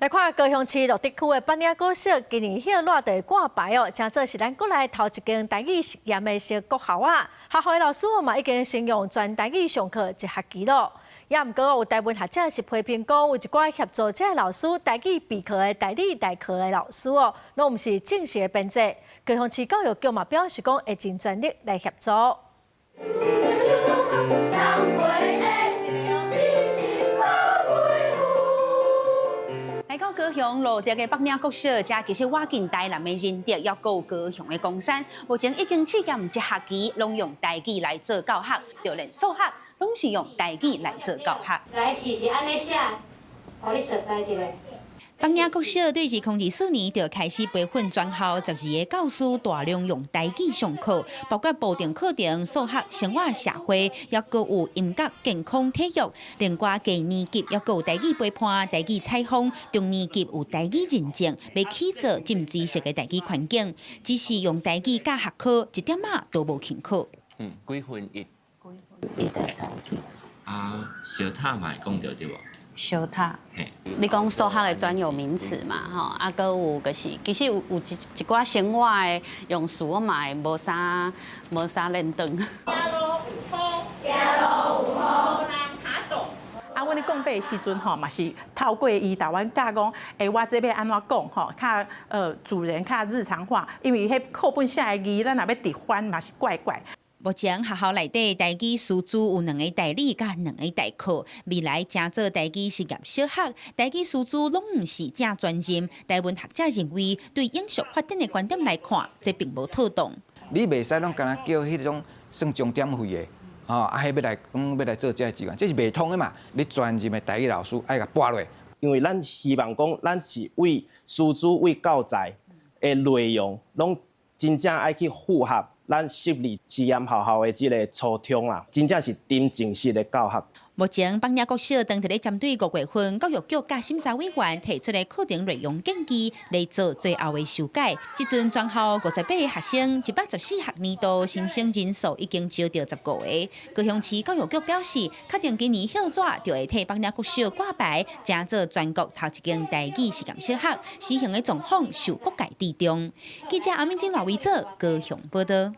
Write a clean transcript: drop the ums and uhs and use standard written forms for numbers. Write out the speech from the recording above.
來看高雄市蘆竹區的北嶺國小，今年歇熱就會掛牌哦，成做是咱國內頭一間台語實驗的小國校啊。學校的老師嘛已經先用全台語上課一學期咯。也毋過有台灣學者是批評講，有一寡協助這个老師台語備課的代理代課的老師哦，攏毋是正式的編制。高雄市教育局嘛表示講，會盡全力來協助。來到高雄蘆竹的北嶺國小，這其實倚近台南的仁德，猶閣有高雄的岡山。目前已經試驗一學期，攏用台語來做教學，就連數學攏是用台語來做教學。來試試按呢寫，予你熟似一下。北嶺國小對2024年就開始培訓全校12個教師，大量用台語上課，包括部定課程、數學、生活、社會，猶閣有音樂、健康、體育，另外低年級猶閣有台語陪伴、台語採訪，中年級有台語認證，欲起造浸水式的台語環境，只是用台語教學科，一點仔都無輕巧。嗯，幾分一？一的台語。啊，相拍嘛會講著對無？相拍，你講數學的專有名詞嘛，吼，啊，閣有就是，其實有一寡生活的用詞，我嘛會無啥認得。啊，阮咧講白的時陣吼，嘛是透過伊共阮教講，欸，我這欲按怎講吼，較主人較日常化，因為彼課本寫的字，咱若欲直翻嘛是怪怪。目前學校內底台語師資有兩个代理佮兩个代課，未來成做台語實驗小學，台語師資攏毋是正專任。台灣學者認為，對永續發展的觀點來看，這並無妥當。你袂使攏干焦叫彼種算鐘點費的，吼，啊，彼欲來講欲來做這个志願，這是袂通的嘛。你專任的台語老師愛共撥落。因為咱希望講，咱是為師資、為教材的內容，攏真正愛去符合咱設立實驗學校的這个初衷啦，真正是沉浸式的教學。目前北嶺國小當佇咧針對五月份教育局佮審查委員提出的課程內容建議來做最後的修改。這陣全校58個學生，114學年度新生人數已經招著15個。高雄市教育局表示，確定今年歇熱就會替北嶺國小掛牌，成做全國頭一間台語實驗小學，施行的狀況受各界注重。記者阿敏珍、賴維哲高雄報道。